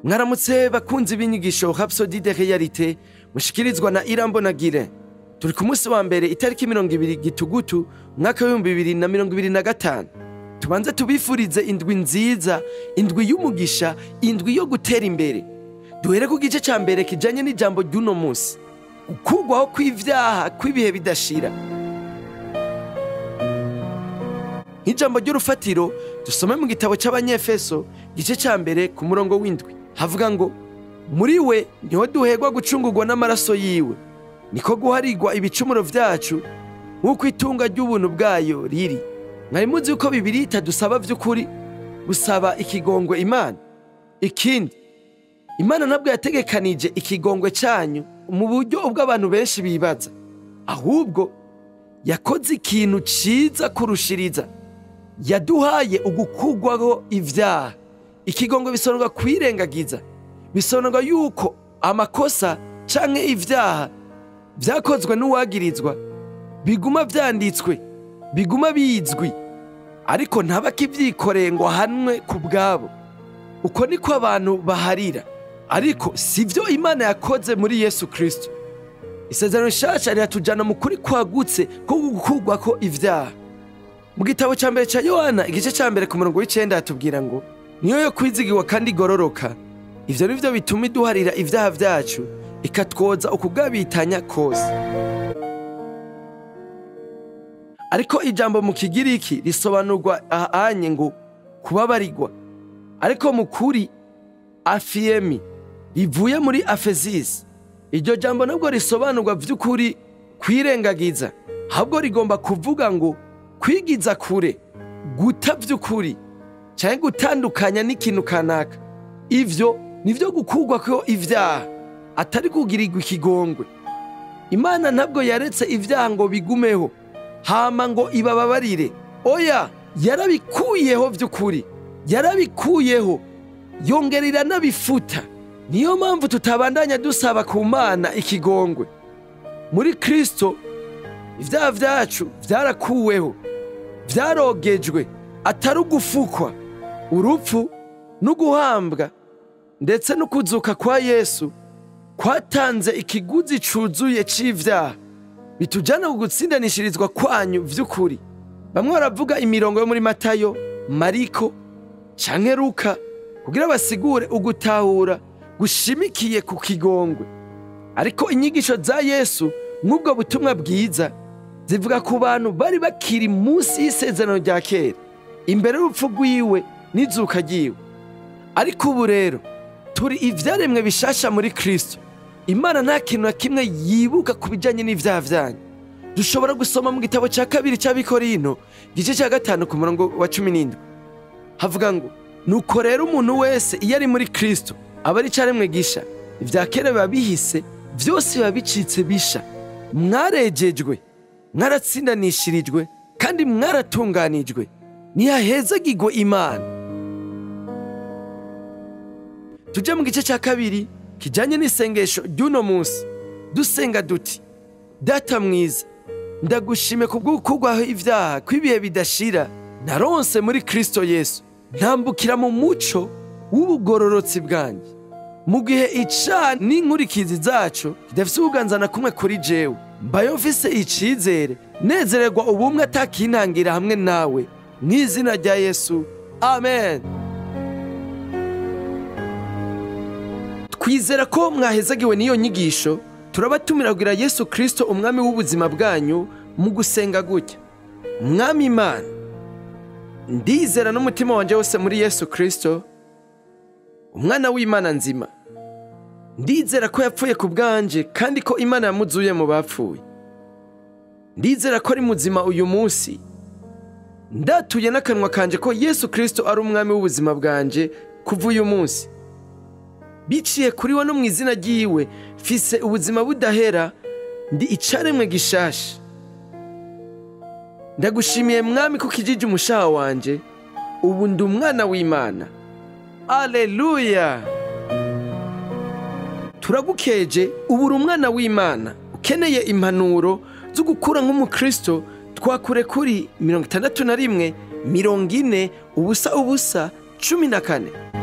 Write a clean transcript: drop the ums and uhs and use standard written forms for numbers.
Mwaramutse bakunzi b'inyigisho Rhapsodie de Réalité mushikirizwa na Irambona Guilain. Turi ku munsi wa mbere itariki 20 Gitugutu umwaka w'ibihumbi 2025. Tubanze tubifurize indwi nziza, indwi y'umugisha, indwi yo gutera imbere. Duhere ku gice ca mbere kijanye n'ijambo ry'uno munsi. Gukugwaho kw'ivyaha kw'ibihe bidashira. Ijambo ry'urufatiro dusome mu gitabo c'Abanyefeso gice ca mbere ku murongo w'indwi. Havuga ngo muri we niho duhegwa gucungurwa n'amaraso yiwe, niko guharigwa ibicumuro vyacu nk'uko itunga ry'ubuntu bwayo riri. Mwari muzi yuko Bibiliya itadusaba vy'ukuri gusaba ikigongwe Imana? Ikindi, Imana ntabwo yategekanije ikigongwe canyu mu buryo ubw'abantu benshi bibaza, ahubwo yakoze ikintu ciza kurushiriza. Yaduhaye ugukugwaho ivyaha. Ikigongwe bisobanurwa kwirengagiza, bisobanurwa yuko amakosa canke ivyaha vyakozwe n'uwagirizwa biguma vyanditswe, biguma bizwi, ariko ntabakivyikoreye ngo ahanwe ku bwabo. Uko niko abantu baharira, ariko sivyo Imana yakoze muri Yesu Kristo. Isezerano rishasha riratujana mu kuri kwagutse ko gukugwako ivyaha. Mu gitabo ca mbere ca Yohana igice ca mbere ku murongo w'icenda hatubwira ngo niyo yo kwizigirwa kandi igororoka, ivyo nivyo bituma iduharira ivyaha vyacu ikatwoza ukugabitanya kose. Ariko ijambo mu Kigiriki risobanurwa ahanye ngo kubabarirwa, ariko mu kuri afiemi rivuye muri afesis. Iryo jambo nabwo risobanurwa vy'ukuri kwirengagiza, ahubwo rigomba kuvuga ngo kwigiza kure, guta vy'ukuri canke gutandukanya n'ikintu kanaka. Ivyo nivyo gukugwako ivyaha, atari kugirirwa ikigongwe. Imana ntabwo yaretse ivyaha ngo bigumeho hama ngo ibababarire. Oya, yarabikuyeho vy'ukuri, yarabikuyeho yongera iranabifuta. Niyo mpamvu tutabandanya dusaba ku Mana ikigongwe. Muri Kristo ivyaha vyacu vyarakuweho, vyarogejwe, atari ugufukwa. Urupfu n'uguhambwa ndetse no kuzuka kwa Yesu kwatanze ikiguzi cuzuye c'ivyaha, bitujana ku gutsindanishirizwa kwanyu vy'ukuri. Bamwe baravuga imirongo yo muri Matayo, Mariko canke Luka kugira basigure ugutahura gushimikiye ku kigongwe, ariko inyigisho za Yesu nk'ubwo butumwa bwiza zivuga ku bantu bari bakiri munsi y'isezerano rya kera, imbere y'urupfu rwiwe n'izuka ryiwe. Ariko ubu rero turi ivyaremwe bishasha muri Kristo. Imana nta kintu na kimwe yibuka ku bijanye n'ivyaha vyanyu. Dushobora gusoma mu gitabo ca kabiri c'Abikorino igice ca 5 ku murongo wa 17. Havuga ngo nuko rero umuntu wese iyo ari muri Kristo aba ari icaremwe gisha, ivya kera biba bihise, vyose biba bicitse bisha. Mwarejejwe, mwaratsindanishirijwe kandi mwaratunganijwe. Ntihahezagirwe Imana. Tuje mu gice ca kabiri kijanye n'isengesho ry'uno munsi. Dusenga duti: Data mwiza, ndagushime kubw'ukugwaho ivyaha kw'ibihe bidashira naronse muri Kristo Yesu. Ntambukira mu muco w'ubugororotsi bwanjye, mu gihe icaha n'inkurikizi zaco kidafise ubuganza na kumwe kuri jewe. Mbayo mfise icizere, nezererwa ubumwe atakintangira hamwe nawe, mw'izina rya Yesu, amen. Twizera ko mwahezagiwe n'iyo nyigisho. Turabatumira kugira Yesu Kristo umwami w'ubuzima bwanyu mu gusenga gutya: Mwami Imana, ndizera n'umutima wanje wose muri Yesu Kristo, umwana w'Imana nzima. Ndizera ko yapfuye ku bwanje kandi ko Imana yamuzuye mu bapfuye. Ndizera ko ari muzima uyu munsi. Ndatuye n'akanwa kanje ko Yesu Kristo ari umwami w'ubuzima bwanje kuva uyu munsi. Biciye kuri we no mu izina ryiwe mfise ubuzima budahera, ndi icaremwe gishasha. Ndagushimiye Mwami ko ukijije umushaha wanje, ubu ndi umwana w'Imana. Alleluya! Turagukeje, ubu uri umwana w'Imana. Ukeneye impanuro zo gukura nk'umukristo, Twakure kuri 61 40 00 14.